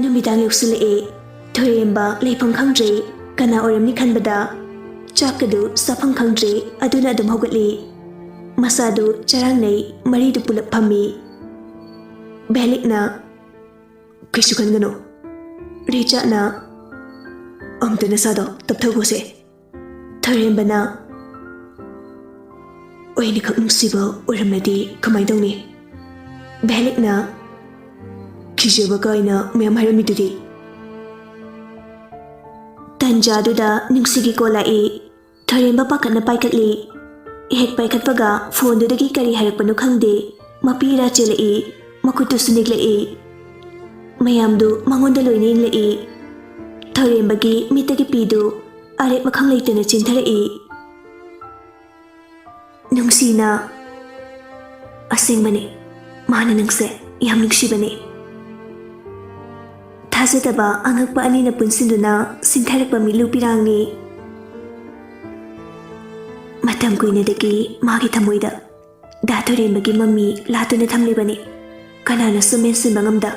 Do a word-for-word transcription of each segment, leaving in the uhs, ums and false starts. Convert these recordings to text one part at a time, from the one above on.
ꯅꯨꯃꯤꯗꯥꯡ ꯌꯧꯁꯤꯜꯂꯛꯑꯦ꯫ ꯊꯣꯏꯔꯦꯝꯕ ꯂꯩꯐꯝ ꯈꯪꯗ꯭ꯔꯦ꯫ ꯀꯅꯥ ꯑꯣꯏꯔꯝꯅꯤ ꯈꯟꯕꯗ ꯆꯥꯛꯀꯗꯨ ꯆꯥꯐꯝ ꯈꯪꯗ꯭ꯔꯦ꯫ ꯑꯗꯨꯅ ꯑꯗꯨꯝ ꯍꯧꯒꯠꯂꯤ꯫ ꯃꯁꯥꯗꯨ ꯆꯔꯥꯡꯅꯩ, ꯃꯔꯤꯗꯨ ꯄꯨꯂꯞ ꯐꯝꯃꯤ꯫ ꯚꯦꯂꯤꯛꯅ, "ꯀꯩꯁꯨ ꯈꯟꯒꯅꯨ꯫ ꯔꯤꯆꯥꯠꯅ, ꯑꯝꯇ ꯅꯁꯥꯗꯣ ꯇꯞꯊꯒꯣꯁꯦ꯫" ꯊꯣꯏꯔꯦꯝꯕꯅ, "ꯑꯩꯅ ꯈꯛ ꯅꯨꯡꯁꯤꯕ ꯑꯣꯏꯔꯝꯂꯗꯤ ꯀꯃꯥꯏꯅ ꯇꯧꯅꯤ?" ꯚꯦꯂꯤꯛꯅ, "ꯈꯤꯖꯕ ꯀꯥꯏꯅ ꯃꯌꯥꯝ ꯍꯥꯏꯔꯝꯃꯤꯗꯨꯗꯤ?" ꯇꯟꯖꯥꯗꯨꯗ ꯅꯨꯡꯁꯤꯒꯤ ꯀꯣꯜ ꯂꯥꯛꯏ꯫ ꯊꯣꯏꯔꯦꯝꯕ ꯄꯥꯈꯠꯅ ꯄꯥꯏꯈꯠꯂꯤ꯫ ꯍꯦꯛ ꯄꯥꯏꯈꯠꯄꯒ ꯐꯣꯟꯗꯨꯗꯒꯤ ꯀꯔꯤ ꯍꯥꯏꯔꯛꯄꯅꯣ ꯈꯪꯗꯦ, ꯃꯄꯤ ꯏꯔꯥ ꯆꯦꯜꯂꯛꯏ, ꯃꯈꯨꯠꯇꯨꯁꯨ ꯅꯤꯛꯂꯛꯏ꯫ ꯃꯌꯥꯝꯗꯨ ꯃꯉꯣꯟꯗ ꯂꯣꯏꯅ ꯌꯦꯡꯂꯛꯏ꯫ ꯊꯣꯏꯔꯦꯝꯕꯒꯤ ꯃꯤꯠꯇꯒꯤ ꯄꯤꯗꯨ ꯑꯔꯦꯞ ꯃꯈꯪ ꯂꯩꯇꯅ ꯆꯦꯟꯊꯔꯛꯏ꯫ ꯅꯨꯡꯁꯤꯅ, "ꯑꯁꯦꯡꯕꯅꯦ, ꯃꯥꯅ ꯅꯪꯁꯦ ꯌꯥꯝ ꯅꯨꯡꯁꯤꯕꯅꯦ꯫" ꯊꯥꯖꯗꯕ ꯑꯉꯛꯄ ꯑꯅꯤꯅ ꯄꯨꯟꯁꯤꯟꯗꯨꯅ ꯁꯤꯡꯊꯔꯛꯄ ꯃꯤꯠꯂꯨ ꯄꯤꯔꯥꯡꯅꯤ꯫ ꯃꯇꯝ ꯀꯨꯏꯅꯗꯒꯤ ꯃꯥꯒꯤ ꯊꯃꯣꯏꯗ ꯗꯥ ꯊꯣꯏꯔꯦꯝꯕꯒꯤ ꯃꯃꯤ ꯂꯥꯠꯇꯨꯅ ꯊꯝꯂꯤꯕꯅꯤ꯫ ꯀꯅꯥꯅꯁꯨ ꯃꯦꯟꯁꯤꯟꯕ ꯉꯝꯗ꯫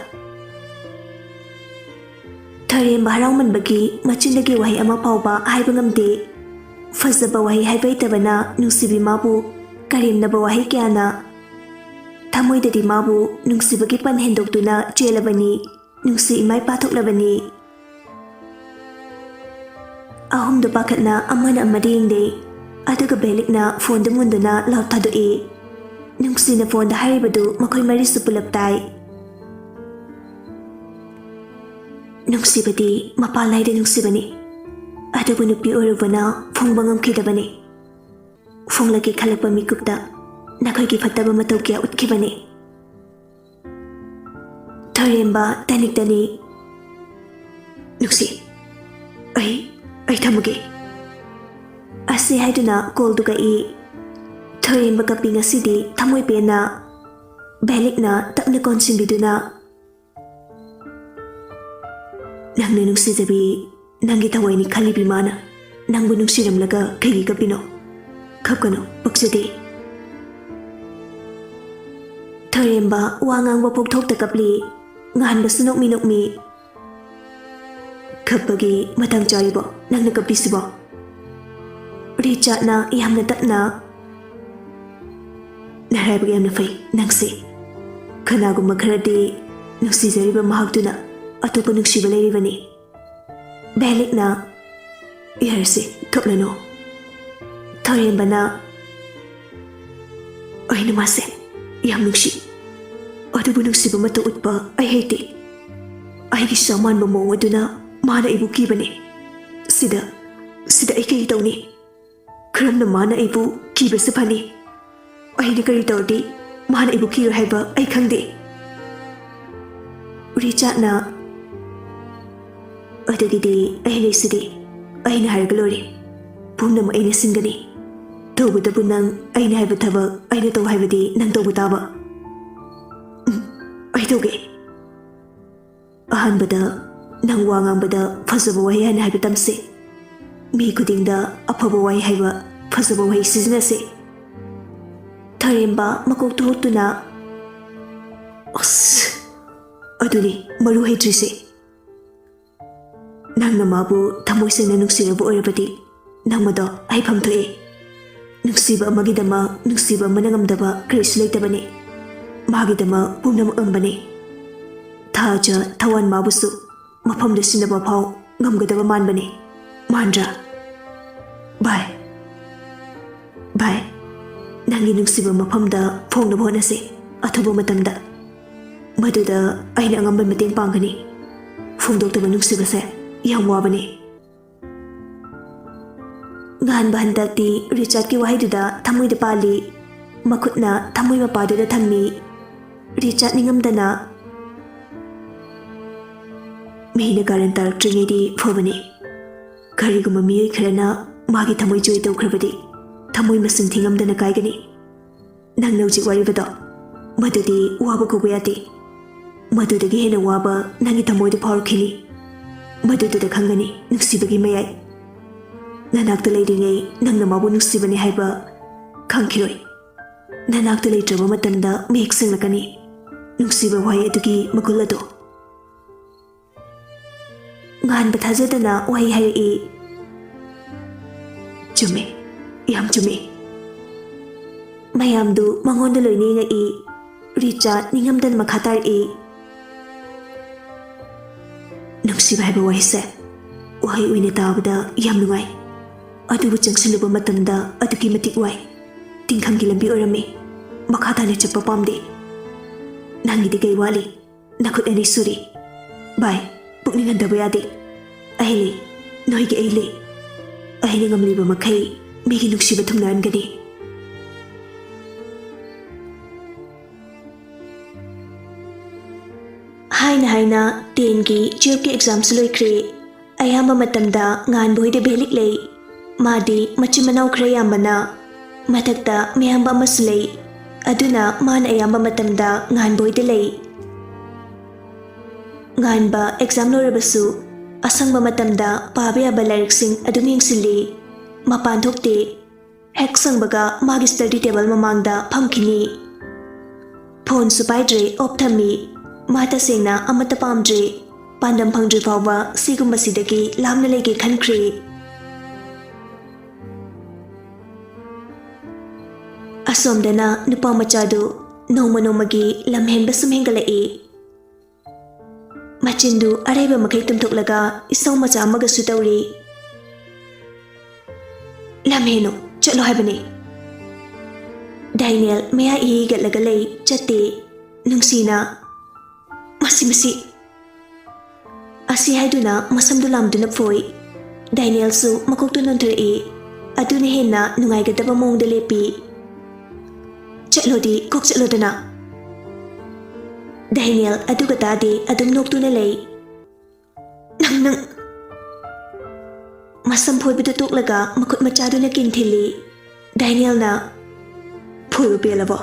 ꯊꯣꯏꯔꯦꯝꯕ ꯍꯔꯥꯎꯃꯟꯕꯒꯤ ꯃꯆꯤꯟꯗꯒꯤ ꯋꯥꯍꯩ ꯑꯃ ꯐꯥꯎꯕ ꯍꯥꯏꯕ ꯉꯝꯗꯦ꯫ ꯐꯖꯕ ꯋꯥꯍꯩ ꯍꯥꯏꯕ ꯍꯩꯇꯕꯅ ꯅꯨꯡꯁꯤꯕꯤ ꯃꯥꯕꯨ ꯀꯔꯦꯝꯅꯕ ꯋꯥꯍꯩ ꯀꯌꯥꯅ ꯊꯃꯣꯏꯗꯗꯤ ꯃꯥꯕꯨ ꯅꯨꯡꯁꯤꯕꯒꯤ ꯄꯟ ꯍꯦꯟꯗꯣꯛꯇꯨꯅ ꯆꯦꯜꯂꯕꯅꯤ꯫ ꯅꯨꯡꯁꯤ ꯏꯃꯥ ꯏꯄꯥ ꯊꯣꯛꯂꯕꯅꯤ꯫ ꯑꯍꯨꯝꯗꯨ ꯄꯥꯈꯠꯅ ꯑꯃꯅ ꯑꯃꯗ ꯌꯦꯡꯗꯦ꯫ ꯑꯗꯨꯒ ꯕꯦꯂꯤꯛꯅ ꯐꯣꯟꯗꯨ ꯃꯨꯟꯗꯨꯅ ꯂꯥꯎ ꯊꯥꯗꯣꯛꯏ꯫ ꯅꯨꯡꯁꯤꯅ ꯐꯣꯟꯗ ꯍꯥꯏꯔꯤꯕꯗꯨ ꯃꯈꯣꯏ ꯃꯔꯤꯁꯨ ꯄꯨꯂꯞ ꯇꯥꯏ꯫ ꯅꯨꯡꯁꯤꯕꯗꯤ ꯃꯄꯥꯟ ꯅꯥꯏꯗ ꯅꯨꯡꯁꯤꯕꯅꯤ, ꯑꯗꯨꯕꯨ ꯅꯨꯄꯤ ꯑꯣꯏꯔꯨꯕꯅ ꯐꯣꯡꯕ ꯉꯝꯈꯤꯗꯕꯅꯤ꯫ ꯐꯣꯡꯂꯛꯀꯦ ꯈꯜꯂꯛꯄ ꯃꯤꯀꯨꯞꯇ ꯅꯈꯣꯏꯒꯤ ꯐꯠꯇꯕ ꯃꯇꯧ ꯀꯌꯥ ꯎꯠꯈꯤꯕꯅꯤ꯫ ꯊꯣꯏꯔꯦꯝꯕ ꯇꯅꯤꯛ ꯇꯅꯤꯛ, "ꯅꯨꯡꯁꯤ, ꯑꯩ, ꯑꯩ ꯊꯝꯃꯒꯦ꯫" ꯑꯁꯤ ꯍꯥꯏꯗꯨꯅ ꯀꯣꯜꯗꯨ ꯀꯛꯏ꯫ ꯊꯣꯏꯔꯦꯝꯕ ꯀꯞꯄꯤ ꯉꯁꯤꯗꯤ ꯊꯃꯣꯏ ꯄꯦꯟꯅ꯫ ꯕꯦꯂꯤꯛꯅ ꯇꯞꯅ ꯀꯣꯟꯁꯤꯟꯕꯤꯗꯨꯅ, "ꯅꯪꯅ ꯅꯨꯡꯁꯤꯖꯕꯤ, ꯅꯪꯒꯤ ꯊꯋꯥꯏꯅꯤ ꯈꯜꯂꯤꯕꯤ ꯃꯥꯅ ꯅꯪꯕꯨ ꯅꯨꯡꯁꯤꯔꯝꯂꯒ ꯀꯩꯒꯤ ꯀꯞꯄꯤꯅꯣ? ꯀꯞꯀꯅꯨ, ꯄꯛꯆꯗꯦ꯫" ꯊꯣꯏꯔꯦꯝꯕ ꯋꯥ ꯉꯥꯡꯕ ꯄꯣꯛꯊꯣꯛꯇ ꯀꯞꯂꯤ꯫ ꯉꯥꯟꯕꯁꯨ ꯅꯣꯛꯃꯤ ꯅꯣꯛꯃꯤ꯫ ꯀꯞꯄꯒꯤ ꯃꯇꯥꯡ ꯆꯥꯔꯤꯕꯣ ꯅꯪꯅ ꯀꯞꯄꯤꯁꯤꯕꯣ? ꯔꯤꯆꯥꯔꯗꯅ ꯌꯥꯝꯅ ꯇꯞꯅ, "ꯅꯔꯥꯏꯕꯛ ꯌꯥꯝꯅ ꯐꯩ ꯅꯪꯁꯦ꯫ ꯀꯅꯥꯒꯨꯝꯕ ꯈꯔꯗꯤ ꯅꯨꯡꯁꯤꯖꯔꯤꯕ ꯃꯍꯥꯛꯇꯨꯅ ꯑꯇꯣꯞꯄ ꯅꯨꯡꯁꯤꯕ ꯂꯩꯔꯤꯕꯅꯤ꯫" ꯕꯦꯂꯤꯛꯅ, "ꯌꯥꯔꯁꯤ, ꯀꯞꯂꯅꯨ꯫" ꯊꯣꯏꯔꯦꯝꯕꯅ, "ꯑꯩꯅ ꯃꯥꯁꯦ ꯌꯥꯝ ꯅꯨꯡꯁꯤ, ꯑꯗꯨꯕꯨ ꯅꯨꯡꯁꯤꯕ ꯃꯇꯧ ꯎꯠꯄ ꯑꯩ ꯍꯩꯇꯦ꯫ ꯑꯩꯒꯤ ꯁꯥ ꯃꯥꯟꯕ ꯃꯑꯣꯡ ꯑꯗꯨꯅ ꯃꯥꯅ ꯑꯩꯕꯨ ꯀꯤꯕꯅꯤ꯫ ꯁꯤꯗ, ꯁꯤꯗ ꯑꯩ ꯀꯔꯤ ꯇꯧꯅꯤ? ꯀꯔꯝꯅ ꯃꯥꯅ ꯑꯩꯕꯨ ꯀꯤꯕꯁꯦ ꯐꯅꯤ? ꯑꯩꯅ ꯀꯔꯤ ꯇꯧꯔꯗꯤ ꯃꯥꯅ ꯑꯩꯕꯨ ꯀꯤꯔꯣꯏ ꯍꯥꯏꯕ ꯑꯩ ꯈꯪꯗꯦ꯫" ꯔꯤꯆꯥꯔꯗꯅ, "ꯑꯗꯨꯒꯤꯗꯤ ꯑꯩ ꯂꯩꯁꯤꯗꯤ꯫ ꯑꯩꯅ ꯍꯥꯏꯔꯒ ꯂꯣꯏꯔꯦ꯫ ꯄꯨꯝꯅꯃꯛ ꯑꯩꯅ ꯁꯤꯟꯒꯅꯤ꯫ ꯇꯧꯕꯇꯕꯨ ꯅꯪ ꯑꯩꯅ ꯍꯥꯏꯕ ꯊꯕꯛ ꯑꯩꯅ ꯇꯧ ꯍꯥꯏꯕꯗꯤ ꯅꯪ ꯇꯧꯕ ꯇꯥꯕ꯫" "ꯎꯝ, ꯑꯩ ꯇꯧꯒꯦ꯫" "ꯑꯍꯥꯟꯕꯗ ꯅꯪ ꯋꯥ ꯉꯥꯡꯕꯗ ꯐꯖꯕ ꯋꯥꯍꯩ ꯍꯥꯟꯅ ꯍꯥꯏꯕ ꯇꯝꯁꯦ꯫ ꯃꯤ ꯈꯨꯗꯤꯡꯗ ꯑꯐꯕ ꯋꯥꯍꯩ ꯍꯥꯏꯕ ꯐꯖꯕ ꯋꯥꯍꯩ ꯁꯤꯖꯤꯟꯅꯁꯦ꯫" ꯊꯣꯏꯔꯦꯝꯕ ꯃꯀꯣꯛꯇꯨ ꯍꯨꯠꯇꯨꯅ, "ꯑꯁ, ꯑꯗꯨꯅꯤ ꯃꯔꯨ ꯍꯩꯇ꯭ꯔꯤꯁꯦ꯫ ꯅꯪꯅ ꯃꯥꯕꯨ ꯊꯃꯣꯏ ꯁꯦꯡꯅ ꯅꯨꯡꯁꯤꯔꯕ ꯑꯣꯏꯔꯕꯗꯤ ꯅꯪ ꯃꯗꯣ ꯍꯩꯐꯝ ꯊꯣꯛꯏ꯫ ꯅꯨꯡꯁꯤꯕ ꯑꯃꯒꯤꯗꯃꯛ ꯅꯨꯡꯁꯤꯕ ꯑꯃꯅ ꯉꯝꯗꯕ ꯀꯔꯤꯁꯨ ꯂꯩꯇꯕꯅꯤ꯫ ꯃꯥꯒꯤꯗꯃꯛ ꯄꯨꯝꯅꯃꯛ ꯉꯝꯕꯅꯤ꯫ ꯊꯥꯖ ꯊꯋꯥꯟ ꯃꯥꯕꯨꯁꯨ ꯃꯐꯝꯗ ꯁꯤꯟꯅꯕ ꯐꯥꯎ ꯉꯝꯒꯗꯕ ꯃꯥꯟꯕꯅꯤ꯫ ꯃꯥꯟꯗ꯭ꯔꯥ? ꯚꯥꯏ, ꯚꯥꯏ, ꯅꯪꯒꯤ ꯅꯨꯡꯁꯤꯕ ꯃꯐꯝꯗ ꯐꯣꯡꯅꯕ ꯍꯣꯠꯅꯁꯤ ꯑꯊꯨꯕ ꯃꯇꯝꯗ꯫ ꯃꯗꯨꯗ ꯑꯩꯅ ꯑꯉꯝꯕ ꯃꯇꯦꯡ ꯄꯥꯡꯒꯅꯤ꯫ ꯐꯣꯡꯗꯣꯛꯇꯕ ꯅꯨꯡꯁꯤꯕꯁꯦ ꯌꯥꯝ ꯋꯥꯕꯅꯤ꯫" ꯉꯥꯟꯕ ꯍꯟꯗꯛꯇꯤ ꯔꯤꯆꯥꯔꯗꯀꯤ ꯋꯥꯍꯩꯗꯨꯗ ꯊꯃꯣꯏꯗ ꯄꯥꯜꯂꯤ꯫ ꯃꯈꯨꯠꯅ ꯊꯃꯣꯏ ꯃꯄꯥꯗꯨꯗ ꯊꯝꯃꯤ꯫ ꯔꯤꯆꯥꯔꯗ ꯅꯤꯡꯉꯝꯗꯅ, "ꯃꯤꯅ ꯀꯥꯔꯟ ꯇꯥꯔꯛꯇ꯭ꯔꯤꯉꯩꯗꯤ ꯐꯕꯅꯤ꯫ ꯀꯔꯤꯒꯨꯝꯕ ꯃꯤꯑꯣꯏ ꯈꯔꯅ ꯃꯥꯒꯤ ꯊꯃꯣꯏ ꯆꯣꯏ ꯇꯧꯈ꯭ꯔꯕꯗꯤ ꯊꯃꯣꯏ ꯃꯁꯤꯡ ꯊꯤꯉꯝꯗꯅ ꯀꯥꯏꯒꯅꯤ꯫ ꯅꯪꯅ ꯍꯧꯖꯤꯛ ꯋꯥꯔꯤꯕꯗꯣ, ꯃꯗꯨꯗꯤ ꯋꯥꯕ ꯀꯧꯕ ꯌꯥꯗꯦ꯫ ꯃꯗꯨꯗꯒꯤ ꯍꯦꯟꯅ ꯋꯥꯕ ꯅꯪꯒꯤ ꯊꯃꯣꯏꯗ ꯐꯥꯎꯔꯛꯈꯤꯅꯤ꯫ ꯃꯗꯨꯗꯨꯗ ꯈꯪꯒꯅꯤ ꯅꯨꯡꯁꯤꯕꯒꯤ ꯃꯌꯥꯏ꯫ ꯅꯅꯥꯛꯇ ꯂꯩꯔꯤꯉꯩ ꯅꯪꯅ ꯃꯥꯕꯨ ꯅꯨꯡꯁꯤꯕꯅꯤ ꯍꯥꯏꯕ ꯈꯪꯈꯤꯔꯣꯏ꯫ ꯅꯅꯥꯛꯇ ꯂꯩꯇ꯭ꯔꯕ ꯃꯇꯝꯗ ꯃꯌꯦꯛ ꯁꯦꯡꯂꯛꯀꯅꯤ ꯅꯨꯡꯁꯤꯕ ꯋꯥꯍꯩ ꯑꯗꯨꯒꯤ ꯃꯒꯨꯟ ꯑꯗꯨ꯫" ꯉꯥꯟꯕ ꯊꯥꯖꯗꯅ ꯋꯥꯍꯩ ꯍꯥꯏꯔꯛꯏ꯫ "ꯆꯨꯝꯃꯦ, ꯌꯥꯝ ꯆꯨꯝꯃꯦ꯫ ꯃꯌꯥꯝꯗꯨ ꯃꯉꯣꯟꯗ ꯂꯣꯏꯅ ꯌꯦꯡꯉꯛꯏ꯫ ꯔꯤꯆꯥ ꯅꯤꯡꯉꯝꯗꯅ ꯃꯈꯥ ꯇꯥꯔꯛꯏ꯫ ꯅꯨꯡꯁꯤꯕ ꯍꯥꯏꯕ ꯋꯥꯍꯩꯁꯦ ꯋꯥꯍꯩ ꯑꯣꯏꯅ ꯇꯥꯕꯗ ꯌꯥꯝ ꯅꯨꯡꯉꯥꯏ, ꯑꯗꯨꯕꯨ ꯆꯪꯁꯤꯜꯂꯨꯕ ꯃꯇꯝꯗ ꯑꯗꯨꯛꯀꯤ ꯃꯇꯤꯛ ꯋꯥꯏ꯫ ꯇꯤꯟꯈꯪꯒꯤ ꯂꯝꯕꯤ ꯑꯣꯏꯔꯝꯃꯤ꯫ ꯃꯈꯥ ꯇꯥꯅ ꯆꯠꯄ ꯄꯥꯝꯗꯦ꯫ ꯅꯪꯒꯤꯗꯤ ꯀꯩ ꯋꯥꯠꯂꯤ? ꯅꯈꯨꯠ ꯑꯅꯤ ꯁꯨꯔꯤ꯫ ꯚꯥꯏ, ꯄꯨꯛꯅꯤꯡ ꯍꯟꯊꯕ ꯌꯥꯗꯦ꯫ ꯑꯩ ꯂꯩ, ꯅꯣꯏꯒꯤ ꯑꯩ ꯂꯩ꯫ ꯑꯩꯅ ꯉꯝꯂꯤꯕ ꯃꯈꯩ ꯃꯤꯒꯤ ꯅꯨꯡꯁꯤꯕ ꯊꯨꯡꯅꯍꯟꯒꯅꯤ"꯫ ꯍꯥꯏꯅ ꯍꯥꯏꯅ ꯇꯦꯟꯒꯤ, ꯇꯨꯌꯦꯜꯐꯀꯤ ꯑꯦꯛꯖꯥꯝꯁꯨ ꯂꯣꯏꯈ꯭ꯔꯦ꯫ ꯑꯌꯥꯝꯕ ꯃꯇꯝꯗ ꯉꯥꯟꯕ ꯍꯣꯏꯗ ꯚꯦꯂꯤꯛ ꯂꯩ꯫ ꯃꯥꯗꯤ ꯃꯆꯤꯟ ꯃꯅꯥꯎ ꯈꯔ ꯌꯥꯝꯕꯅ꯫ ꯃꯊꯛꯇ ꯃꯌꯥꯝꯕ ꯑꯃꯁꯨ ꯂꯩ꯫ ꯑꯗꯨꯅ ꯃꯥꯅ ꯑꯌꯥꯝꯕ ꯃꯇꯝꯗ ꯉꯥꯟꯕ ꯍꯣꯏꯗ ꯂꯩ꯫ ꯉꯥꯟꯕ ꯑꯦꯛꯖꯥꯝ ꯂꯣꯏꯔꯕꯁꯨ ꯑꯁꯪꯕ ꯃꯇꯝꯗ ꯄꯥꯕ ꯌꯥꯕ ꯂꯥꯏꯔꯤꯛꯁꯤꯡ ꯑꯗꯨꯝ ꯌꯦꯡꯁꯤꯜꯂꯤ꯫ ꯃꯄꯥꯟ ꯊꯣꯛꯇꯦ꯫ ꯍꯦꯛ ꯁꯪꯕꯒ ꯃꯥꯒꯤ ꯁ꯭ꯇꯗꯤ ꯇꯦꯕꯜ ꯃꯃꯥꯡꯗ ꯐꯝꯈꯤꯅꯤ꯫ ꯐꯣꯟꯁꯨ ꯄꯥꯏꯗ꯭ꯔꯦ, ꯑꯣꯐ ꯊꯝꯃꯤ꯫ ꯃꯥ ꯇꯁꯦꯡꯅ ꯑꯃꯠꯇ ꯄꯥꯝꯗ꯭ꯔꯦ꯫ ꯄꯥꯟꯗꯝ ꯐꯪꯗ꯭ꯔꯤ ꯐꯥꯎꯕ ꯁꯤꯒꯨꯝꯕꯁꯤꯗꯒꯤ ꯂꯥꯞꯅ ꯂꯩꯒꯦ ꯈꯟꯈ꯭ꯔꯦ꯫ ꯑꯁꯣꯝꯗꯅ ꯅꯨꯄꯥ ꯃꯆꯥꯗꯨ ꯅꯣꯡꯃ ꯅꯣꯡꯃꯒꯤ ꯂꯝꯍꯦꯟꯕ ꯁꯨꯝ ꯍꯦꯟꯒꯠꯂꯛꯏ꯫ ꯃꯆꯤꯟꯗꯨ ꯑꯔꯩꯕ ꯃꯈꯩ ꯇꯨꯝꯊꯣꯛꯂꯒ ꯏꯁꯧ ꯃꯆꯥ ꯑꯃꯒꯁꯨ ꯇꯧꯔꯤ꯫ "ꯂꯝꯍꯦꯟꯅꯨ, ꯆꯠꯂꯣ ꯍꯥꯏꯕꯅꯤ"꯫ ꯗꯥꯏꯅꯦꯜ ꯃꯌꯥ ꯏꯍꯤꯒꯠꯂꯒ ꯂꯩ, ꯆꯠꯇꯦ꯫ ꯅꯨꯡꯁꯤꯅ, "ꯃꯁꯤ, ꯃꯁꯤ"꯫ ꯑꯁꯤ ꯍꯥꯏꯗꯨꯅ ꯃꯁꯝꯗꯨ ꯂꯥꯝꯗꯨꯅ ꯐꯣꯏ꯫ ꯗꯥꯏꯅꯦꯜꯁꯨ ꯃꯀꯣꯛꯇꯨ ꯅꯣꯟꯊꯔꯛꯏ꯫ ꯑꯗꯨꯅ ꯍꯦꯟꯅ ꯅꯨꯡꯉꯥꯏꯒꯗꯕ ꯃꯑꯣꯡꯗ ꯂꯦꯞꯄꯤ꯫ "ꯆꯠꯂꯣꯗꯤ, ꯀꯣꯛ ꯆꯠꯂꯣꯗꯅ"꯫ ꯗꯥꯏꯅꯦꯜ ꯑꯗꯨꯒ ꯇꯥꯗꯦ, ꯑꯗꯨꯝ ꯅꯣꯛꯇꯨꯅ ꯂꯩ꯫ "ꯅꯪ, ꯅꯪ"꯫ ꯃꯁꯝ ꯐꯣꯏꯕꯗꯨ ꯇꯣꯛꯂꯒ ꯃꯈꯨꯠ ꯃꯆꯥꯗꯨꯅ ꯀꯤꯟ ꯊꯤꯜꯂꯤ꯫ ꯗꯥꯏꯅꯦꯜꯅ, "ꯐꯣꯏꯕ ꯄꯦꯜꯂꯕꯣ?"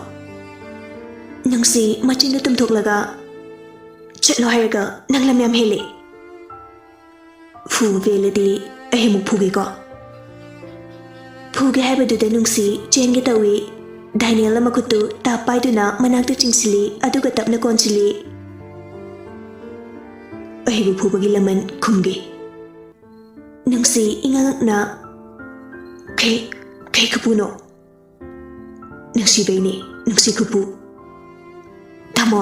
ꯅꯨꯡꯁꯤ ꯃꯆꯤꯟꯗꯨ ꯇꯨꯝꯊꯣꯛꯂꯒ, "ꯆꯠꯂꯣ ꯍꯥꯏꯔꯒ ꯅꯪ ꯂꯝ ꯌꯥꯝ ꯍꯦꯜꯂꯤ꯫ ꯐꯨꯕ ꯄꯦꯜꯂꯗꯤ ꯑꯩ ꯑꯃꯨꯛ ꯐꯨꯒꯦꯀꯣ"꯫ ꯐꯨꯒꯦ ꯍꯥꯏꯕꯗꯨꯗ ꯅꯨꯡꯁꯤ ꯆꯦꯟꯒꯦ ꯇꯧꯏ꯫ ꯗꯥꯏꯅꯦꯜꯅ ꯃꯈꯨꯠꯇꯨ ꯇꯥꯞ ꯄꯥꯏꯗꯨꯅ ꯃꯅꯥꯛꯇ ꯆꯤꯡꯁꯤꯜꯂꯤ, ꯑꯗꯨꯒ ꯇꯞꯅ ꯀꯣꯟꯁꯤꯜꯂꯤ꯫ ꯑꯩꯕꯨ ꯐꯨꯕꯒꯤ ꯂꯃꯟ ꯈꯨꯝꯒꯦ꯫ ꯅꯨꯡꯁꯤ ꯏꯉꯛꯅ, "ꯀꯩ, ꯀꯩ ꯈꯨꯐꯨꯅꯣ?" "ꯅꯨꯡꯁꯤꯕꯩꯅꯦ, ꯅꯨꯡꯁꯤ ꯈꯨꯐꯨ꯫" "ꯇꯥꯃꯣ,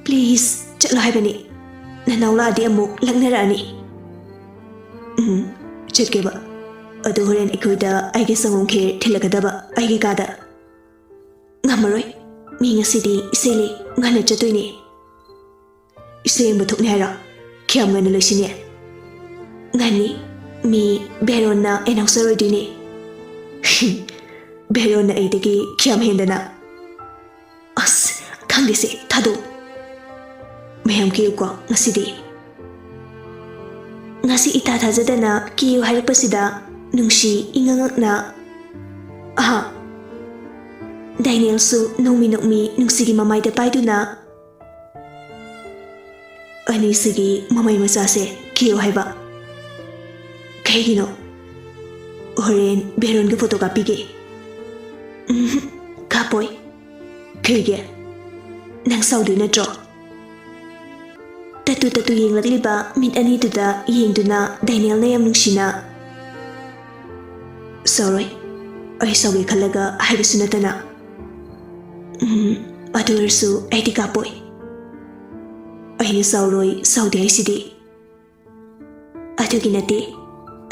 please, ꯆꯠꯂꯣ ꯍꯥꯏꯕꯅꯤ꯫ ꯅꯅꯥꯎ ꯂꯥꯛꯑꯗꯤ ꯑꯃꯨꯛ ꯂꯛꯅꯔꯛꯑꯅꯤ꯫" "ꯎꯝ, ꯆꯠꯀꯦꯕ꯫ ꯑꯗꯣ ꯍꯣꯔꯦꯟ ꯑꯩꯈꯣꯏꯗ ꯑꯩꯒꯤ ꯁꯪꯒꯣꯝ ꯈꯦꯔ ꯊꯤꯜꯂꯛꯀꯗꯕ ꯑꯩꯒꯤ ꯀꯥꯗ꯫" "ꯉꯝꯃꯔꯣꯏ꯫ ꯃꯤ ꯉꯁꯤꯗꯤ ꯏꯁꯩ ꯂꯩ, ꯉꯟꯅ ꯆꯠꯇꯣꯏꯅꯦ꯫" "ꯏꯁꯩ ꯌꯦꯡꯕ ꯊꯣꯛꯅꯤ ꯍꯥꯏꯔꯣ? ꯀꯌꯥꯝ ꯉꯟꯅ ꯂꯣꯏꯁꯤꯟꯅꯤ?" "ꯉꯟꯅꯤ꯫ ꯃꯤ ꯕꯦꯔꯣꯟꯅ announcer ꯑꯣꯏꯗꯣꯏꯅꯦ꯫" "ꯕꯦꯔꯣꯟꯅ ꯑꯩꯗꯒꯤ ꯀꯌꯥꯝ ꯍꯦꯟꯗꯅ?" "ꯑꯁ, ꯈꯪꯗꯦꯁꯦ, ꯊꯥꯗꯣꯛ꯫ ꯃꯌꯥꯝ ꯀꯦꯌꯨꯀꯣ ꯉꯁꯤꯗꯤ꯫" ꯉꯁꯤ ꯏꯊꯥ ꯊꯥꯖꯗꯅ ꯀꯦꯌꯨ ꯍꯥꯏꯔꯛꯄꯁꯤꯗ ꯅꯨꯡꯁꯤ ꯏꯉꯛ ꯉꯛꯅ, "ꯑꯍꯥ꯫" ꯗꯥꯏꯅꯦꯜꯁꯨ ꯅꯣꯡꯃꯤ ꯅꯣꯡꯃꯤ ꯅꯨꯡꯁꯤꯒꯤ ꯃꯃꯥꯏꯗ ꯄꯥꯏꯗꯨꯅ, "ꯑꯅꯤꯁꯤꯒꯤ ꯃꯃꯩ ꯃꯆꯥꯁꯦ ꯀꯦꯌꯨ ꯍꯥꯏꯕ꯫ ꯀꯩꯒꯤꯅꯣ? ꯍꯣꯔꯦꯟ ꯕꯦꯔꯣꯟꯒ ꯐꯣꯇꯣ ꯀꯥꯞꯄꯤꯒꯦ꯫" "ꯎꯝ, ꯀꯥꯞꯄꯣꯏ꯫" "ꯀꯩꯒꯤ? ꯅꯪ ꯁꯥꯎꯗꯣꯏ ꯅꯠꯇ꯭ꯔꯣ?" ꯇꯠꯇꯨ ꯇꯠꯇꯨ ꯌꯦꯡꯂꯛꯂꯤꯕ ꯃꯤꯠ ꯑꯅꯤꯗꯨꯗ ꯌꯦꯡꯗꯨꯅ ꯗꯥꯏꯅꯦꯜꯅ ꯌꯥꯝ ꯅꯨꯡꯁꯤꯅ, "ꯁꯥꯎꯔꯣꯏ꯫ ꯑꯩ ꯁꯥꯎꯒꯦ ꯈꯜꯂꯒ ꯍꯥꯏꯕꯁꯨ ꯅꯠꯇꯅ꯫" "ꯎꯝ, ꯑꯗꯨ ꯑꯣꯏꯔꯁꯨ ꯑꯩꯗꯤ ꯀꯥꯞꯄꯣꯏ꯫" "ꯑꯩꯅ ꯁꯥꯎꯔꯣꯏ, ꯁꯥꯎꯗꯦ ꯍꯥꯏꯁꯤꯗꯤ꯫" "ꯑꯗꯨꯒꯤ ꯅꯠꯇꯦ,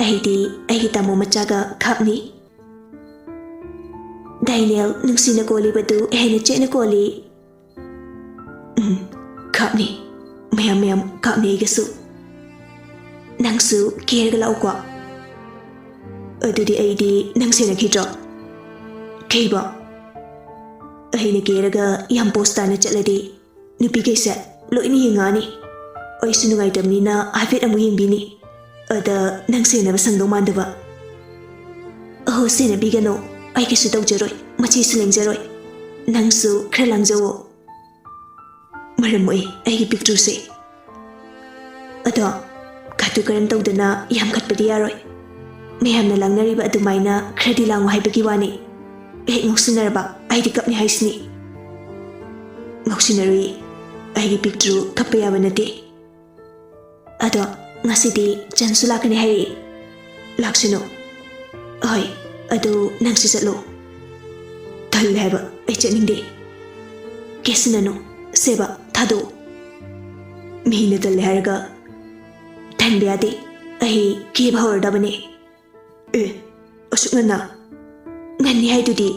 ꯑꯩꯗꯤ ꯑꯩꯒꯤ ꯇꯥꯃꯣ ꯃꯆꯥꯒ ꯈꯥꯞꯅꯤ꯫" ꯗꯥꯏꯅꯦꯜ ꯅꯨꯡꯁꯤꯅ ꯀꯣꯜꯂꯤꯕꯗꯨ ꯍꯦꯟꯅ ꯆꯦꯠꯅ ꯀꯣꯜꯂꯤ꯫ "ꯎꯝ, ꯈꯥꯞꯅꯤ꯫ ꯃꯌꯥꯝ ꯃꯌꯥꯝ ꯈꯥꯞꯅꯤ ꯑꯩꯒꯁꯨ꯫ ꯅꯪꯁꯨ ꯀꯦꯔꯒ ꯂꯥꯛꯎꯀꯣ꯫" "ꯑꯗꯨꯗꯤ ꯑꯩꯗꯤ ꯅꯪ ꯁꯦꯟꯅꯈꯤꯗ꯭ꯔꯣ?" "ꯀꯩꯕꯣ?" "ꯑꯩꯅ ꯀꯦꯔꯒ ꯌꯥꯝ ꯄꯣꯁ ꯇꯥꯅ ꯆꯠꯂꯗꯤ ꯅꯨꯄꯤꯈꯩꯁꯦ ꯂꯣꯏꯅ ꯌꯦꯡꯉꯛꯑꯅꯤ꯫ ꯑꯩꯁꯨ ꯅꯨꯡꯉꯥꯏꯇꯕꯅꯤꯅ ꯍꯥꯏꯐꯦꯠ ꯑꯃꯨꯛ ꯌꯦꯡꯕꯤꯅꯤ꯫ ꯑꯗ ꯅꯪ ꯁꯦꯟꯅꯕ ꯁꯪꯗꯧ ꯃꯥꯟꯗꯕ꯫" "ꯑꯍꯣ, ꯁꯦꯟꯅꯕꯤꯒꯅꯣ꯫ ꯑꯩ ꯀꯩꯁꯨ ꯇꯧꯖꯔꯣꯏ, ꯃꯆꯦꯁꯨ ꯂꯦꯡꯖꯔꯣꯏ꯫ ꯅꯪꯁꯨ ꯈꯔ ꯂꯥꯡꯖꯧꯑꯣ꯫" ꯃꯔꯝ ꯃꯣꯛꯏ ꯑꯩꯒꯤ ꯄꯤꯛꯇ꯭ꯔꯨꯁꯦ꯫ ꯑꯗꯣ ꯀꯥꯇꯨ ꯀꯔꯟ ꯇꯧꯗꯅ ꯌꯥꯝꯈꯠꯄꯗꯤ ꯌꯥꯔꯣꯏ꯫ ꯃꯌꯥꯝꯅ ꯂꯥꯡꯅꯔꯤꯕ ꯑꯗꯨꯃꯥꯏꯅ ꯈꯔꯗꯤ ꯂꯥꯡꯉꯨ ꯍꯥꯏꯕꯒꯤ ꯋꯥꯅꯤ꯫ ꯍꯦꯛ ꯉꯥꯎꯁꯤꯟꯅꯔꯕ ꯑꯩꯗꯤ ꯀꯞꯅꯤ ꯍꯥꯏꯁꯤꯅꯤ꯫ ꯉꯥꯎꯁꯤꯟꯅꯔꯨꯏ꯫ ꯑꯩꯒꯤ ꯄꯤꯛꯇ꯭ꯔꯨ ꯀꯞꯄ ꯌꯥꯕ ꯅꯠꯇꯦ꯫ ꯑꯗꯣ ꯉꯁꯤꯗꯤ ꯆꯟꯁꯨ ꯂꯥꯛꯀꯅꯤ ꯍꯥꯏꯔꯛꯏ꯫ ꯂꯥꯛꯁꯅꯨ꯫ ꯍꯣꯏ, ꯑꯗꯨ ꯅꯪꯁꯨ ꯆꯠꯂꯣ꯫ ꯇꯜꯂꯦ ꯍꯥꯏꯕ, ꯑꯩ ꯆꯠꯅꯤꯡꯗꯦ꯫ ꯀꯦꯁꯤꯟꯅꯅꯨ, ꯁꯦꯕ, ꯊꯥꯗꯣꯛꯎ꯫ ꯃꯤꯅ ꯇꯜꯂꯦ ꯍꯥꯏꯔꯒ ꯇꯟꯕ ꯌꯥꯗꯦ, ꯑꯩ ꯀꯦꯕ ꯍꯧꯔꯗꯕꯅꯦ꯫ ꯑꯦ, ꯑꯁꯨꯛ ꯉꯟꯅ? ꯉꯟꯅꯤ ꯍꯥꯏꯗꯨꯗꯤ꯫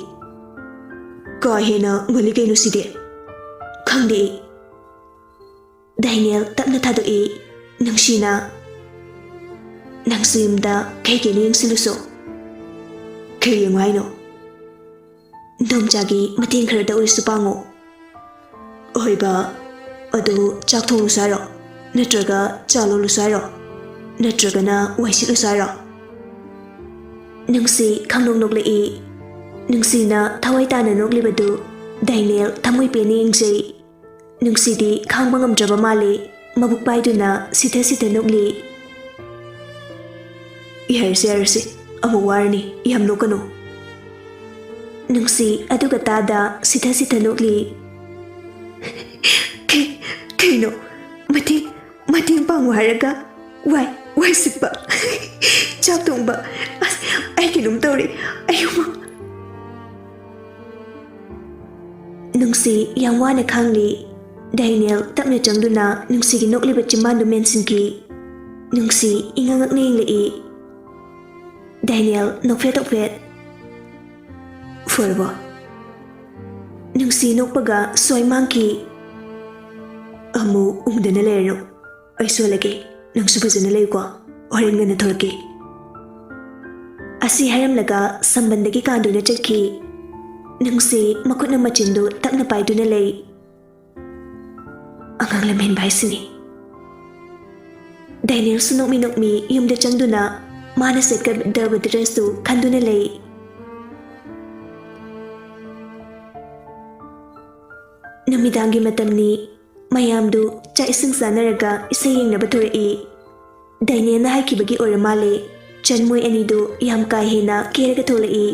ꯀꯥ ꯍꯦꯟꯅ ꯉꯜꯂꯤ ꯀꯩꯅꯣ ꯁꯤꯗꯤ꯫ ꯈꯪꯗꯦ ꯑꯩ꯫ ꯗꯥꯏꯅꯦꯜ ꯇꯞꯅ ꯊꯥꯗꯣꯛꯏ꯫ ꯅꯨꯡꯁꯤꯅ, "ꯅꯪꯁꯨ ꯌꯨꯝꯗ ꯀꯩ ꯀꯩꯅꯣ ꯌꯦꯡꯁꯤꯜꯂꯨꯁꯣ꯫" "ꯀꯩ ꯌꯦꯡꯉꯨ ꯍꯥꯏꯅꯣ?" "ꯅꯣꯡꯆꯥꯒꯤ ꯃꯇꯦꯡ ꯈꯔꯗ ꯑꯣꯏꯔꯁꯨ ꯄꯥꯡꯉꯣ꯫" "ꯑꯣꯏꯕ, ꯑꯗꯨ ꯆꯥꯛ ꯊꯣꯡꯂꯨꯁꯨ ꯍꯥꯏꯔꯣ? ꯅꯠꯇ꯭ꯔꯒ ꯆꯥ ꯂꯣꯜꯂꯨꯁꯨ ꯍꯥꯏꯔꯣ? ꯅꯠꯇ꯭ꯔꯒꯅ ꯋꯥꯏ ꯁꯤꯠꯂꯨꯁꯨ ꯍꯥꯏꯔꯣ?" ꯅꯨꯡꯁꯤ ꯈꯪꯅꯣꯛ ꯅꯣꯛꯂꯛꯏ꯫ ꯅꯨꯡꯁꯤꯅ ꯊꯋꯥꯏ ꯇꯥꯅ ꯅꯣꯛꯂꯤꯕꯗꯨ ꯗꯥꯏꯅꯦꯜ ꯊꯃꯣꯏ ꯄꯦꯟꯅ ꯌꯦꯡꯖꯩ꯫ ꯅꯨꯡꯁꯤꯗꯤ ꯈꯥꯡꯕ ꯉꯝꯗ꯭ꯔꯕ ꯃꯥꯜꯂꯦ꯫ ꯃꯕꯨꯛ ꯄꯥꯏꯗꯨꯅ ꯁꯤꯊ ꯁꯤꯊ ꯅꯣꯛꯂꯤ꯫ "ꯌꯥꯔꯁꯤ, ꯌꯥꯔꯁꯤ, ꯑꯃꯨꯛ ꯋꯥꯔꯅꯤ, ꯌꯥꯝ ꯅꯣꯛꯀꯅꯨ꯫" ꯅꯨꯡꯁꯤ ꯑꯗꯨꯒ ꯇꯥꯗ ꯁꯤꯊ ꯁꯤꯊ ꯅꯣꯛꯂꯤ꯫ "ꯀꯩ-, ꯀꯩꯅꯣ? ꯃꯇꯦꯡ, ꯃꯇꯦꯡ ꯄꯥꯡꯉꯨ ꯍꯥꯏꯔꯒ ꯋꯥꯏ, ꯋꯥꯏ ꯁꯤꯠꯄ, ꯆꯥꯛ ꯊꯣꯡꯕ, ꯑꯁ, ꯑꯩ ꯀꯩꯅꯣꯝ ꯇꯧꯔꯦ, ꯑꯩ ꯍꯨꯃꯥꯡ꯫" ꯅꯨꯡꯁꯤ ꯌꯥꯝ ꯋꯥꯅ ꯈꯥꯡꯂꯤ꯫ ꯗꯥꯏꯅꯦꯜ ꯇꯞꯅ ꯆꯪꯗꯨꯅ ꯅꯨꯡꯁꯤꯒꯤ ꯅꯣꯛꯂꯤꯕ ꯆꯤꯝꯕꯥꯟꯗꯨ ꯃꯦꯟꯁꯤꯟꯈꯤ꯫ ꯅꯨꯡꯁꯤ ꯏꯉꯛ ꯉꯛꯅ ꯌꯦꯡꯂꯛꯏ꯫ ꯗꯥꯏꯅꯦꯜ ꯅꯣꯛꯐꯦꯠ ꯅꯣꯛꯐꯦꯠ꯫ "ꯐꯔꯕꯣ?" ꯅꯨꯡꯁꯤ ꯅꯣꯛꯄꯒ ꯁ꯭ꯋꯥꯏ ꯃꯥꯡꯈꯤ꯫ "ꯑꯃꯨꯛ ꯎꯗꯅ ꯂꯩꯔꯅꯨ꯫ ꯑꯩ ꯁꯣꯜꯂꯒꯦ, ꯅꯪꯁꯨ ꯐꯖꯅ ꯂꯩꯌꯨꯀꯣ, ꯍꯣꯔꯦꯟ ꯉꯟꯅ ꯊꯣꯔꯛꯀꯦ꯫" ꯑꯁꯤ ꯍꯥꯏꯔꯝꯂꯒ ꯁꯝꯕꯟꯗꯒꯤ ꯀꯥꯟꯗꯨꯅ ꯆꯠꯈꯤ꯫ ꯅꯨꯡꯁꯤ ꯃꯈꯨꯠꯅ ꯃꯆꯤꯟꯗꯨ ꯇꯞꯅ ꯄꯥꯏꯗꯨꯅ ꯂꯩ꯫ ꯑꯉꯥꯡ ꯂꯝꯍꯦꯟꯕ ꯍꯥꯏꯁꯤꯅꯤ꯫ ꯗꯦꯅꯤꯌꯦꯜꯁꯨ ꯅꯣꯛꯃꯤ ꯅꯣꯛꯃꯤ ꯌꯨꯝꯗ ꯆꯪꯗꯨꯅ ꯃꯥꯅ ꯁꯦꯠꯀꯗꯕ ꯗ꯭ꯔꯦꯁꯇꯨ ꯈꯟꯗꯨꯅ ꯂꯩ꯫ ꯅꯨꯃꯤꯗꯥꯡꯒꯤ ꯃꯇꯝꯅꯤ꯫ ꯃꯌꯥꯝꯗꯨ ꯆꯥꯛ ꯏꯁꯤꯡ ꯆꯥꯅꯔꯒ ꯏꯁꯩ ꯌꯦꯡꯅꯕ ꯊꯣꯔꯛꯏ꯫ ꯗꯦꯅꯤꯌꯦꯜꯅ ꯍꯥꯏꯈꯤꯕꯒꯤ ꯑꯣꯏꯔ ꯃꯥꯜꯂꯦ, ꯆꯟ ꯃꯣꯏ ꯑꯅꯤꯗꯨ ꯌꯥꯝ ꯀꯥ ꯍꯦꯟꯅ ꯀꯦꯔꯒ ꯊꯣꯛꯂꯛꯏ꯫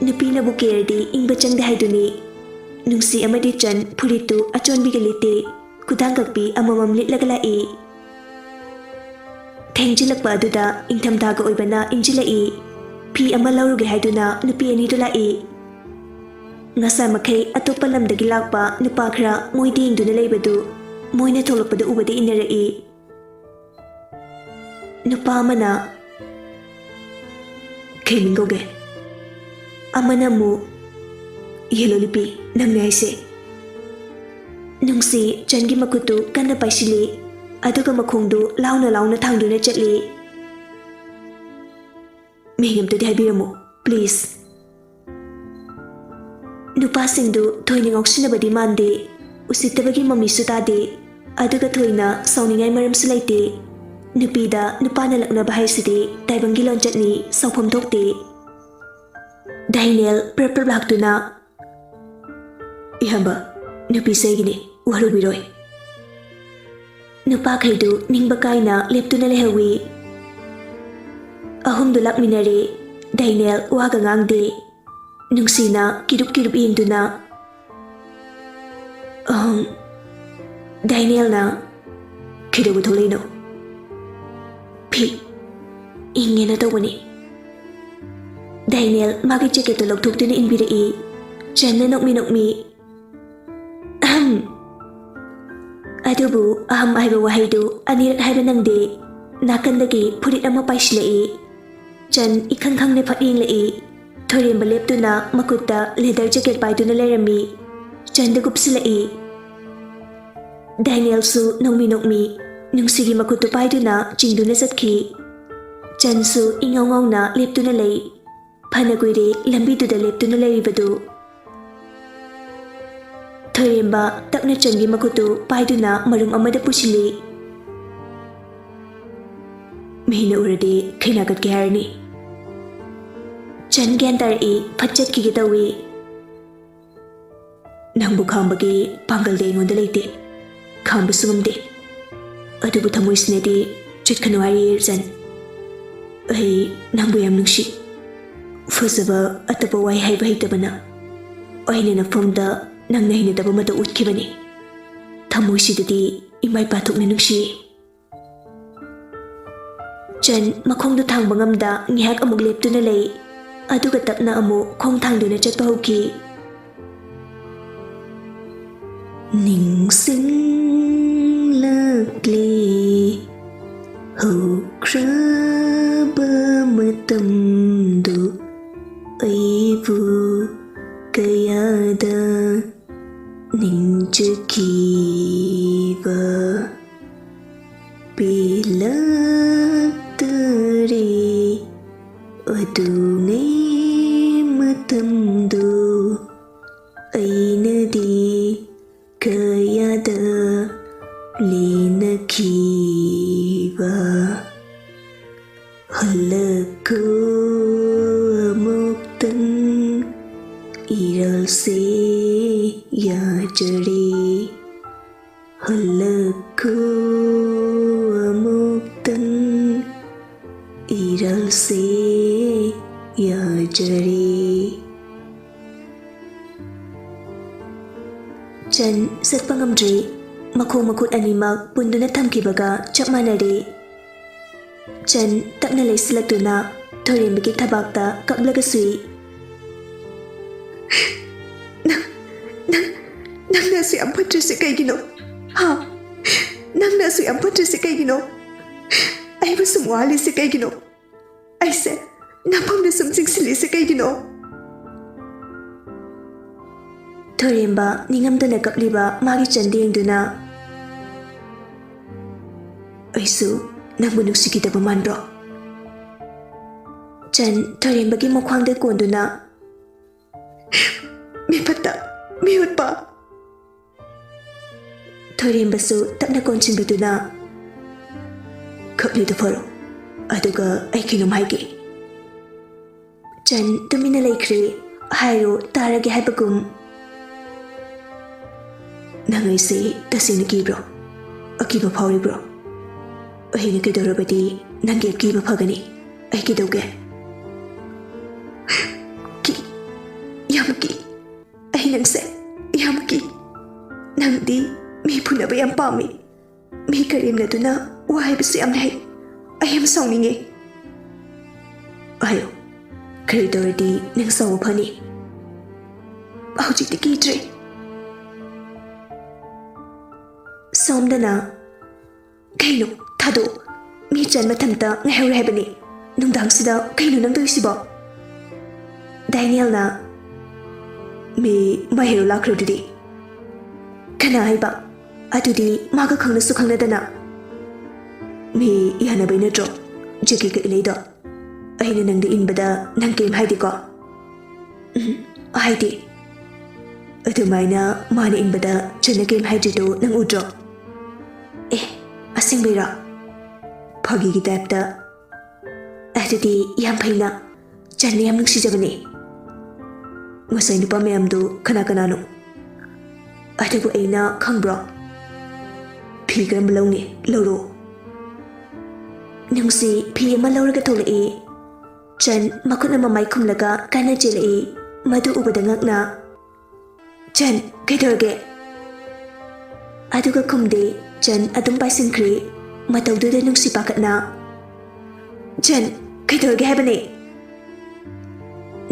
ꯅꯨꯄꯤꯅꯕꯨ ꯀꯦꯔꯗꯤ ꯏꯪꯕ ꯆꯪꯗꯦ ꯍꯥꯏꯗꯨꯅꯤ꯫ ꯅꯨꯡꯁꯤ ꯑꯃꯗꯤ ꯆꯟ ꯐꯨꯔꯤꯠꯇꯨ ꯑꯆꯣꯟꯕꯤꯒ ꯂꯤꯠꯇꯦ, ꯈꯨꯗꯥꯡ ꯀꯛꯄꯤ ꯑꯃꯃꯝ ꯂꯤꯠꯂꯒ ꯂꯥꯛꯏ꯫ ꯊꯦꯡꯖꯤꯜꯂꯛꯄ ꯑꯗꯨꯗ ꯏꯪꯊꯝꯊꯥꯒ ꯑꯣꯏꯕꯅ ꯏꯪꯁꯤꯜꯂꯛꯏ꯫ ꯐꯤ ꯑꯃ ꯂꯧꯔꯨꯒꯦ ꯍꯥꯏꯗꯨꯅ ꯅꯨꯄꯤ ꯑꯅꯤꯗꯨ ꯂꯥꯛꯏ꯫ ꯉꯁꯥꯃꯈꯩ ꯑꯇꯣꯞꯄ ꯂꯝꯗꯒꯤ ꯂꯥꯛꯄ ꯅꯨꯄꯥ ꯈꯔ ꯃꯣꯏꯗ ꯌꯦꯡꯗꯨꯅ ꯂꯩꯕꯗꯨ ꯃꯣꯏꯅ ꯊꯣꯛꯂꯛꯄꯗ ꯎꯕꯗ ꯏꯟꯅꯔꯛꯏ꯫ ꯅꯨꯄꯥ ꯑꯃꯅ, "ꯈꯩ ꯃꯤꯡ ꯀꯧꯒꯦ?" ꯑꯃꯅ ꯑꯃꯨꯛ, "ꯌꯦꯂꯣ ꯂꯤꯄꯤ, ꯅꯪꯅꯦ ꯍꯥꯏꯁꯦ?" ꯅꯨꯡꯁꯤ ꯆꯟꯒꯤ ꯃꯈꯨꯠꯇꯨ ꯀꯟꯅ ꯄꯥꯏꯁꯤꯜꯂꯤ, ꯑꯗꯨꯒ ꯃꯈꯣꯡꯗꯨ ꯂꯥꯎꯅ ꯂꯥꯎꯅ ꯊꯥꯡꯗꯨꯅ ꯆꯠꯂꯤ꯫ "ꯃꯤꯡ ꯑꯝꯇꯗꯤ ꯍꯥꯏꯕꯤꯔꯝꯃꯨ, please." ꯅꯨꯄꯥꯁꯤꯡꯗꯨ ꯊꯣꯏꯅ ꯉꯥꯎꯁꯤꯟꯅꯕꯗꯤ ꯃꯥꯟꯗꯦ, ꯎꯁꯤꯠꯇꯕꯒꯤ ꯃꯃꯤꯁꯨ ꯇꯥꯗꯦ, ꯑꯗꯨꯒ ꯊꯣꯏꯅ ꯁꯥꯎꯅꯤꯡꯉꯥꯏ ꯃꯔꯝꯁꯨ ꯂꯩꯇꯦ꯫ ꯅꯨꯄꯤꯗ ꯅꯨꯄꯥꯅ ꯂꯛꯅꯕ ꯍꯥꯏꯁꯤꯗꯤ ꯇꯥꯏꯕꯪꯒꯤ ꯂꯣꯟꯆꯠꯅꯤ, ꯁꯥꯎꯐꯝ ꯊꯣꯛꯇꯦ꯫ ꯗꯥꯏꯅꯦꯜ ꯄ꯭ꯔꯞ ꯄ꯭ꯔꯞ ꯂꯥꯛꯇꯨꯅ, "ꯏꯌꯥꯝꯕ, ꯅꯨꯄꯤꯁꯦ ꯑꯩꯒꯤꯅꯤ, ꯋꯥꯔꯧꯕꯤꯔꯣꯏ꯫" ꯅꯨꯄꯥꯈꯩꯗꯨ ꯅꯤꯡꯕ ꯀꯥꯏꯅ ꯂꯦꯞꯇꯨꯅ ꯂꯩꯍꯧꯏ꯫ ꯑꯍꯨꯝꯗꯨ ꯂꯥꯛꯃꯤꯟꯅꯔꯦ꯫ ꯗꯥꯏꯅꯦꯜ ꯋꯥꯒ ꯉꯥꯡꯗꯦ꯫ ꯅꯨꯡꯁꯤꯅ ꯀꯤꯔꯨꯞ ꯀꯤꯔꯨꯞ ꯌꯦꯡꯗꯨꯅ, "ꯑꯍꯝ꯫" ꯗꯥꯏꯅꯦꯜꯅ, "ꯀꯩꯗꯧꯕ ꯊꯣꯛꯂꯛꯏꯅꯣ?" "ꯐꯤ ꯏꯪꯉꯦꯅ ꯇꯧꯕꯅꯤ꯫" ꯗꯥꯏꯅꯦꯜ ꯃꯥꯒꯤ ꯖꯦꯀꯦꯠꯇꯨ ꯂꯧꯊꯣꯛꯇꯨꯅ ꯏꯟꯕꯤꯔꯛꯏ꯫ ꯆꯟꯅ ꯅꯣꯛꯃꯤ ꯅꯣꯛꯃꯤ, "ꯑꯍꯝ꯫" ꯑꯗꯨꯕꯨ "ꯑꯍꯝ" ꯍꯥꯏꯕ ꯋꯥꯍꯩꯗꯨ ꯑꯅꯤꯔꯛ ꯍꯥꯏꯕ ꯅꯪꯗꯦ꯫ ꯅꯥꯀꯟꯗꯒꯤ ꯐꯨꯔꯤꯠ ꯑꯃ ꯄꯥꯏꯁꯤꯜꯂꯛꯏ꯫ ꯆꯟ ꯏꯈꯪ ꯈꯪꯅ ꯐꯠ ꯌꯦꯡꯂꯛꯏ꯫ ꯊꯣꯏꯔꯦꯝꯕ ꯂꯦꯞꯇꯨꯅ ꯃꯈꯨꯠꯇ ꯂꯦꯗꯔ ꯖꯦꯀꯦꯠ ꯄꯥꯏꯗꯨꯅ ꯂꯩꯔꯝꯃꯤ꯫ ꯆꯟꯗ ꯀꯨꯞꯁꯤꯜꯂꯛꯏ꯫ ꯗꯥꯏꯅꯦꯜꯁꯨ ꯅꯣꯡꯃꯤ ꯅꯣꯡꯃꯤ ꯅꯨꯡꯁꯤꯒꯤ ꯃꯈꯨꯠꯇꯨ ꯄꯥꯏꯗꯨꯅ ꯆꯤꯡꯗꯨꯅ ꯆꯠꯈꯤ꯫ ꯆꯟꯁꯨ ꯏꯉꯥꯎ ꯉꯥꯎꯅ ꯂꯦꯞꯇꯨꯅ ꯂꯩ꯫ ꯐꯅ ꯀꯨꯏꯔꯦ ꯂꯝꯕꯤꯗꯨꯗ ꯂꯦꯞꯇꯨꯅ ꯂꯩꯔꯤꯕꯗꯨ꯫ ꯊꯣꯏꯔꯦꯝꯕ ꯇꯞꯅ ꯆꯟꯒꯤ ꯃꯈꯨꯠꯇꯨ ꯄꯥꯏꯗꯨꯅ ꯃꯔꯨꯝ ꯑꯃꯗ ꯄꯨꯁꯤꯜꯂꯤ꯫ "ꯃꯤꯅ ꯎꯔꯗꯤ ꯈꯩꯅꯥ ꯀꯠꯀꯦ ꯍꯥꯏꯔꯅꯤ꯫" ꯆꯟ ꯒ꯭ꯌꯥꯟ ꯇꯥꯔꯛꯏ, ꯐꯠ ꯆꯠꯈꯤꯒꯦ ꯇꯧꯏ꯫ "ꯅꯪꯕꯨ ꯈꯥꯝꯕꯒꯤ ꯄꯥꯡꯒꯜꯗꯤ ꯑꯩꯉꯣꯟꯗ ꯂꯩꯇꯦ, ꯈꯥꯝꯕꯁꯨ ꯉꯝꯗꯦ꯫ ꯑꯗꯨꯕꯨ ꯊꯃꯣꯏꯁꯤꯅꯗꯤ ꯆꯠꯀꯅꯨ ꯍꯥꯏꯔꯤ, ꯆꯟ꯫ ꯑꯩ ꯅꯪꯕꯨ ꯌꯥꯝ ꯅꯨꯡꯁꯤ꯫ ꯐꯖꯕ ꯑꯇꯣꯞꯄ ꯋꯥꯍꯩ ꯍꯥꯏꯕ ꯍꯩꯇꯕꯅ ꯑꯩꯅ ꯅꯐꯝꯗ ꯅꯪꯅ ꯍꯩꯅꯗꯕ ꯃꯇꯧ ꯎꯠꯈꯤꯕꯅꯤ꯫ ꯊꯃꯣꯏꯁꯤꯗꯗꯤ ꯏꯃꯥ ꯏꯄꯥ ꯊꯣꯛꯅ ꯅꯨꯡꯁꯤ꯫" ꯆꯟ ꯃꯈꯣꯡꯗꯨ ꯊꯥꯡꯕ ꯉꯝꯗ ꯉꯥꯏꯍꯥꯛ ꯑꯃꯨꯛ ꯂꯦꯞꯇꯨꯅ ꯂꯩ꯫ ꯑꯗꯨꯒ ꯇꯞꯅ ꯑꯃꯨꯛ ꯈꯣꯡ ꯊꯥꯡꯗꯨꯅ ꯆꯠꯄ ꯍꯧꯈꯤ꯫ ꯅꯤꯡꯁꯤꯡꯂꯛꯂꯦ ꯍꯧꯈ꯭ꯔꯕ ꯃꯇꯝꯗꯨ, ꯑꯩꯕꯨ ꯀꯌꯥꯗ ꯅꯤꯡꯖꯈꯤꯕ꯫ ꯄꯦꯜꯂꯛꯇꯔꯦ ꯑꯗꯨꯉꯩ ꯃꯇꯝꯗꯨ, ꯑꯩꯅꯗꯤ ꯀꯌꯥꯗ ꯂꯦꯟꯅꯈꯤꯕ꯫ ꯍꯜꯂꯛꯈꯣ ꯑꯃꯨꯛꯇꯪ ꯏꯔꯥꯜꯁꯦ ꯌꯥꯖꯔꯦ꯫ ꯍꯜꯂꯛꯈꯣ ꯑꯃꯨꯛꯇꯪ ꯏꯔꯥꯜꯁꯦ ꯌꯥꯖꯔꯦ꯫ ꯆꯟ ꯆꯠꯄ ꯉꯝꯗ꯭ꯔꯦ꯫ ꯃꯈꯣꯡ ꯃꯈꯨꯠ ꯑꯅꯤꯃꯛ ꯄꯨꯟꯗꯨꯅ ꯊꯝꯈꯤꯕꯒ ꯆꯞ ꯃꯥꯟꯅꯔꯦ꯫ ꯆꯟ ꯇꯞꯅ ꯂꯩꯁꯤꯜꯂꯛꯇꯨꯅ ꯊꯣꯏꯔꯦꯝꯕꯒꯤ ꯊꯕꯥꯛꯇ ꯀꯞꯂꯒ ꯁꯨꯏ꯫ "ꯅꯪ, ꯅꯪ, ꯅꯪꯅ ꯑꯁꯨꯛ ꯌꯥꯝ ꯐꯠꯇ꯭ꯔꯤꯁꯦ ꯀꯩꯒꯤꯅꯣ? ꯍꯥ? ꯅꯪꯅ ꯑꯁꯨꯛ ꯌꯥꯝ ꯐꯠꯇ꯭ꯔꯤꯁꯦ ꯀꯩꯒꯤꯅꯣ? ꯑꯩꯕꯨ ꯁꯨꯝ ꯋꯥꯍꯜꯂꯤꯁꯦ ꯀꯩꯒꯤꯅꯣ? ꯑꯩꯁꯦ ꯅꯐꯝꯗ ꯁꯨꯝ ꯆꯤꯡꯁꯤꯜꯂꯤꯁꯦ ꯀꯩꯒꯤꯅꯣ?" ꯊꯣꯏꯔꯦꯝꯕ ꯅꯤꯡꯉꯝꯗꯅ ꯀꯞꯂꯤꯕ ꯃꯥꯒꯤ ꯆꯟꯗ ꯌꯦꯡꯗꯨꯅ, "ꯑꯩꯁꯨ ꯅꯪꯕꯨ ꯅꯨꯡꯁꯤꯈꯤꯗꯕ ꯃꯥꯟꯕ꯭ꯔꯣ?" ꯆꯟ ꯊꯣꯏꯔꯦꯝꯕꯒꯤ ꯃꯈ꯭ꯋꯥꯡꯗ ꯀꯣꯟꯗꯨꯅ, "ꯃꯤꯐꯠꯇ, ꯃꯤꯑꯣꯠꯄ!" ꯊꯣꯏꯔꯦꯝꯕꯁꯨ ꯇꯞꯅ ꯀꯣꯟꯁꯤꯟꯕꯤꯗꯨꯅ, "ꯀꯞꯂꯤꯗꯨ ꯐꯔꯣ, ꯑꯗꯨꯒ ꯑꯩ ꯀꯩꯅꯣꯝ ꯍꯥꯏꯒꯦ꯫" ꯆꯟ ꯇꯨꯃꯤꯟꯅ ꯂꯩꯈ꯭ꯔꯦ꯫ ꯍꯥꯏꯔꯣ, ꯇꯥꯔꯒꯦ ꯍꯥꯏꯕꯒꯨꯝ꯫ "ꯅꯪ ꯑꯩꯁꯦ ꯇꯁꯦꯡꯅ ꯀꯤꯕ꯭ꯔꯣ? ꯑꯀꯤꯕ ꯐꯥꯎꯔꯤꯕ꯭ꯔꯣ? ꯑꯩꯅ ꯀꯩꯗꯧꯔꯕꯗꯤ ꯅꯪꯒꯤ ꯑꯀꯤꯕ ꯐꯒꯅꯤ? ꯑꯩ ꯀꯩꯗꯧꯒꯦ?" "ꯀꯤ, ꯌꯥꯝ ꯀꯤ꯫ ꯑꯩ ꯅꯪꯁꯦ ꯌꯥꯝ ꯀꯤ꯫ ꯅꯪꯗꯤ ꯃꯤ ꯐꯨꯅꯕ ꯌꯥꯝ ꯄꯥꯝꯃꯤ꯫ ꯃꯤ ꯀꯔꯦꯝꯅꯗꯨꯅ ꯋꯥ ꯍꯥꯏꯕꯁꯨ ꯌꯥꯝ ꯍꯩ꯫ ꯑꯩ ꯌꯥꯝ ꯁꯥꯎꯅꯤꯡꯉꯦ꯫ ꯑꯌꯣ, ꯀꯔꯤ ꯇꯧꯔꯗꯤ ꯅꯪ ꯁꯥꯎꯕ ꯐꯅꯤ? ꯍꯧꯖꯤꯛꯇꯤ ꯀꯤꯗ꯭ꯔꯦ꯫ ꯁꯣꯝꯗꯅ, "ꯀꯩꯅꯣ? ꯊꯥꯗꯣꯛꯑꯣ꯫ ꯃꯤ ꯆꯟ ꯃꯊꯟꯇ ꯉꯥꯏꯍꯧꯔꯦ ꯍꯥꯏꯕꯅꯤ꯫ ꯅꯨꯡꯗꯥꯡꯁꯤꯗ ꯀꯩꯅꯣ ꯅꯪ ꯇꯧꯔꯤꯁꯤꯕꯣ?" ꯗꯥꯏꯅꯦꯜꯅ, "ꯃꯤ ꯃꯍꯩꯔꯣ ꯂꯥꯛꯈ꯭ꯔꯗꯨꯗꯤ?" "ꯀꯅꯥ ꯍꯥꯏꯕ? ꯑꯗꯨꯗꯤ ꯃꯥꯒ ꯈꯪꯅꯁꯨ ꯈꯪꯅꯗꯅ꯫ ꯃꯤ ꯌꯥꯅꯕꯩ ꯅꯠꯇ꯭ꯔꯣ ꯖꯦꯀꯤꯒ ꯏꯂꯩꯗꯣ? ꯑꯩꯅ ꯅꯪꯗ ꯏꯟꯕꯗ ꯅꯪ ꯀꯩꯝ ꯍꯥꯏꯗꯦꯀꯣ?" "ꯎꯝ, ꯍꯥꯏꯗꯦ꯫" "ꯑꯗꯨꯃꯥꯏꯅ ꯃꯥꯅ ꯏꯟꯕꯗ ꯆꯟꯅ ꯀꯩꯝ ꯍꯥꯏꯗ꯭ꯔꯤꯗꯣ ꯅꯪ ꯎꯗ꯭ꯔꯣ?" "ꯑꯦ, ꯑꯁꯦꯡꯕꯩꯔꯣ?" ꯐꯥꯒꯤꯒꯤ ꯇꯥꯏꯞꯇ꯫ "ꯑꯗꯨꯗꯤ ꯌꯥꯝ ꯐꯩꯅ꯫ ꯆꯟꯅ ꯌꯥꯝ ꯅꯨꯡꯁꯤꯖꯕꯅꯦ꯫ ꯉꯁꯥꯏ ꯅꯨꯄꯥ ꯃꯌꯥꯝꯗꯨ ꯀꯅꯥ ꯀꯅꯥꯅꯣ? ꯑꯗꯨꯕꯨ ꯑꯩꯅ ꯈꯪꯕ꯭ꯔꯣ? ꯐꯤ ꯀꯔꯝꯕ ꯂꯧꯅꯤ? ꯂꯧꯔꯣ꯫" ꯅꯨꯡꯁꯤ ꯐꯤ ꯑꯃ ꯂꯧꯔꯒ ꯊꯣꯛꯂꯛꯏ꯫ ꯆꯟ ꯃꯈꯨꯠꯅ ꯃꯃꯥꯏ ꯈꯨꯝꯂꯒ ꯀꯟꯅ ꯆꯦꯜꯂꯛꯏ꯫ ꯃꯗꯨ ꯎꯕꯗ ꯉꯛꯅ, "ꯆꯟ, ꯀꯩꯗꯧꯔꯒꯦ?" ꯑꯗꯨꯒ ꯈꯨꯝꯗꯦ꯫ ꯆꯟ ꯑꯗꯨꯝ ꯄꯥꯏꯁꯤꯟꯈ꯭ꯔꯦ꯫ ꯃꯇꯧꯗꯨꯗ ꯅꯨꯡꯁꯤ ꯄꯥꯈꯠꯅ, "ꯆꯟ, ꯀꯩꯗꯧꯔꯒꯦ ꯍꯥꯏꯕꯅꯦ?"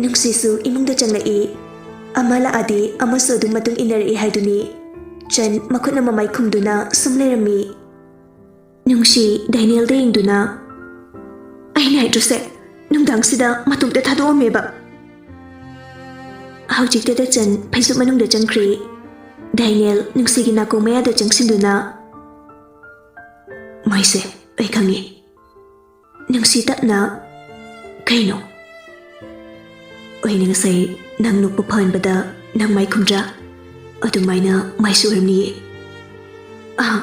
ꯅꯨꯡꯁꯤꯁꯨ ꯏꯃꯨꯡꯗ ꯆꯪꯂꯛꯏ꯫ ꯑꯃ ꯂꯥꯛꯑꯗꯤ ꯑꯃꯁꯨ ꯑꯗꯨꯝ ꯃꯇꯨꯡ ꯏꯟꯅꯔꯛꯏ ꯍꯥꯏꯗꯨꯅꯤ꯫ ꯆꯟ ꯃꯈꯨꯠꯅ ꯃꯃꯥꯏ ꯈꯨꯝꯗꯨꯅ ꯁꯨꯝ ꯂꯩꯔꯝꯃꯤ꯫ ꯅꯨꯡꯁꯤ ꯗꯦꯅꯤꯌꯦꯜꯗ ꯌꯦꯡꯗꯨꯅ, "ꯑꯩꯅ ꯍꯥꯏꯗ꯭ꯔꯣꯁꯦ, ꯅꯨꯡꯗꯥꯡꯁꯤꯗ ꯃꯇꯣꯝꯇ ꯊꯥꯗꯣꯛꯑꯝꯃꯦꯕ꯫" ꯍꯧꯖꯤꯛꯇꯗ ꯆꯟ ꯐꯩꯖꯨꯞ ꯃꯅꯨꯡꯗ ꯆꯪꯈ꯭ꯔꯦ꯫ ꯗꯦꯅꯤꯌꯦꯜ ꯅꯨꯡꯁꯤꯒꯤ ꯅꯥꯀꯣꯡ ꯃꯌꯥꯗ ꯆꯪꯁꯤꯟꯗꯨꯅ, "ꯃꯥꯏꯁꯦ, ꯑꯩ ꯈꯪꯉꯤ꯫" ꯅꯨꯡꯁꯤ ꯇꯞꯅ, "ꯀꯩꯅꯣ?" "ꯑꯩꯅ ꯉꯁꯥꯏ ꯅꯪ ꯅꯣꯛꯄ ꯐꯍꯟꯕꯗ ꯅꯪ ꯃꯥꯏ ꯈꯨꯝꯗ꯭ꯔꯥ? ꯑꯗꯨꯃꯥꯏꯅ ꯃꯥꯏꯁꯨ ꯑꯣꯏꯔꯝꯅꯤꯌꯦ꯫" "ꯑꯥ,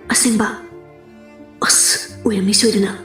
ꯑꯁꯦꯡꯕ?" "ꯑꯁ, ꯑꯣꯏꯔꯝꯅꯤ ꯁꯣꯏꯗꯅ꯫